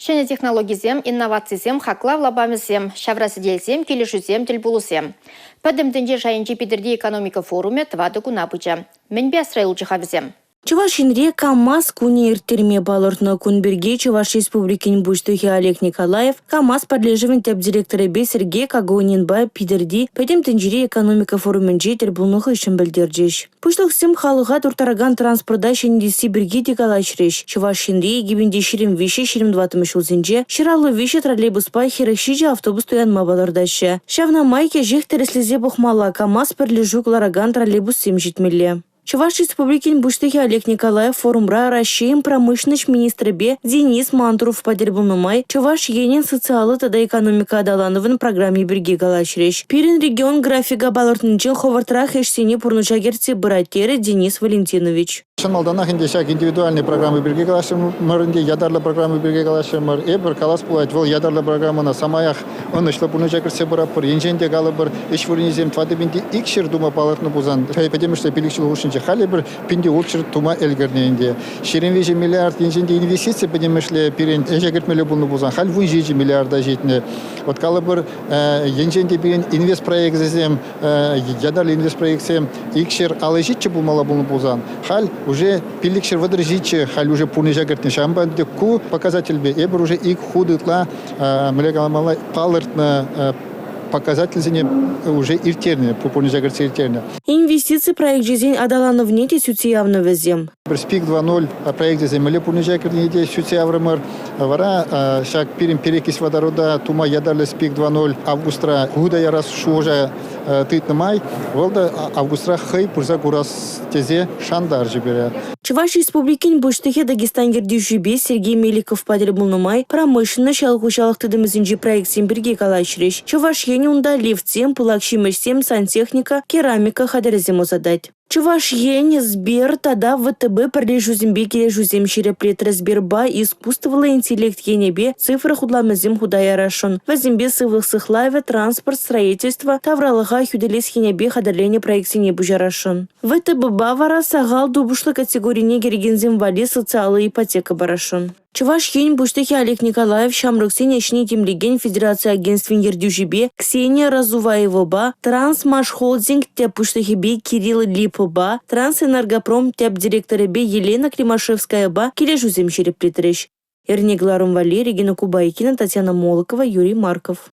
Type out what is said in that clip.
Ҫӗнӗ технологисем, инновацисем, хаклав лапамӗсем, ҫавра сӗтелсем, килӗшӳсем, тӗлпулусем. Пӗтӗм тӗнче шайӗнчи Питӗрти экономика форумӗ 4 куна пычӗ. Мӗнпе асра юлчӗ-ха вӗсем? Чӑваш Енре КАМАЗ кунӗ ирттерме палӑртнӑ. Кун пирки Чӑваш Республикин Пуҫлӑхӗ Олег Николаев КАМАЗ пӗрлешӗвӗн тӗп директорӗпе Сергей Когонинпа Питӗрти Пӗтӗм тӗнчери экономика форумӗнче тӗл пулнӑ хыҫҫӑн пӗлтерчӗҫ. Пуҫлӑхсем халӑха турттаракан транспорта ҫӗнетесси пирки те калаҫрӗҫ. Чӑваш Енре 2023-2024 ҫулсенче 153 троллейбуспа 47 автобус туянма палӑртаҫҫӗ. Ҫавна май кӗҫех тӗрӗслесе пӑхмалла КАМАЗ пӗрлешӳ кӑларакан троллейбуссем ҫитмелле. Чӑваш Республикин Пуҫлӑхӗ Олег Николаев форумра Раҫҫейӗн промышленноҫ министрӗпе Денис Мантуровпа тӗл пулнӑ май Чӑваш Енӗн социаллӑ тата экономика аталанӑвӗн программи пирки калаҫрӗҫ. Пирӗн регион графика палӑртнинчен хӑвӑртрах ӗҫсене пурнӑҫа кӗртсе пырать терӗ Денис Валентинович. Чӑн малтанах ӗнтӗ ҫак индивидуальнӑй программа пирки калаҫрӑмӑр ӗнтӗ, ятарлӑ программа пирки калаҫрӑмӑр. Эпир калас пулать, вӑл ятарлӑ программӑна самаях ӑнӑҫлӑ пурнӑҫа кӗртсе пыратпӑр. Енчен те калӑпӑр, ӗҫ вырӑнӗсем 4200 тума палӑртнӑ пулсан, пӗтӗмӗшле 5 ҫул хушшинче халӗ эпир 1600 тума ӗлкӗрнӗ ӗнтӗ. 23 миллиард енчен те инвестици пӗтӗмӗшле пирӗн ӗҫе кӗртмелле пулнӑ пулсан, халь 17 миллиарда ҫитнӗ. Вот калӑпӑр, енчен те пирӗн инвестпроекчӗсем, ятарлӑ инвестпроектсем 257 пулмалла пулнӑ пулсан, халь уже 537 халь уже пурнӑҫа кӗртнӗ. Ҫавӑнпа ӗнтӗ ку показательпе эпир уже ик хут ытла мӗнле каламалла, палӑртнӑ показательсене уже ирттернӗ, пурнӑҫа кӗртсе ирттернӗ. Инвестици проекчӗсен аталанӑвне те сӳтсе явнӑ вӗсем. СПИК 2.0 проекчӗсем мӗнле пурнӑҫа кӗртнине те сӳтсе яврӑмӑр. Вара ҫак пирӗн перекис водорода тума ятарлӑ СПИК 2.0 августра хута ярас шухӑша тытнӑ май вӑл та августра хӑй пырса курас тесе шантарчӗ пире. Чӑваш Республикин Пуҫлӑхӗ Дагестан ертӳҫипе Сергей Меликовпа тӗл пулнӑ май промышленноҫ, ял хуҫалӑх тытӑмӗсенчи проектсем пирки калаҫрӗҫ. Чӑваш Ен унта лифтсем, пылак ҫимӗҫсем, сантехника, керамика хатӗрӗсем ӑсатать. Чӑваш Ен, Сбер тата ВТБ пӗрлешӳсемпе килӗшӳсем ҫирӗплетрӗ. Сберпа искусствӑллӑ интеллект енӗпе цифра хутламӗсем хута ярасшӑн. Вӗсемпе сывлӑх сыхлавӗ, транспорт, строительство, тавралӑха хӳтӗлес енӗпе хатӗрленӗ проектсене пуҫарасшӑн. ВТБпа вара сахал тупӑшлӑ категорине кӗрекенсем валли социаллӑ ипотека парасшӑн. Чӑваш Ен Пуҫлӑхӗ Олег Николаев ҫамрӑксен ӗҫне тимлекен федераци агентствин ертӳҫипе Ксения Разуваевӑпа, Трансмашхолдинг тӗп пуҫлӑхӗпе Кирилл Липӑпа, Трансэнергопром тӗп директорӗпе Елена Климашевскаяпа килӗшӳсем ҫирӗплетрӗҫ. Эрне кӑларӑм валли Регина Кубайкина, Татьяна Молокова, Юрий Марков.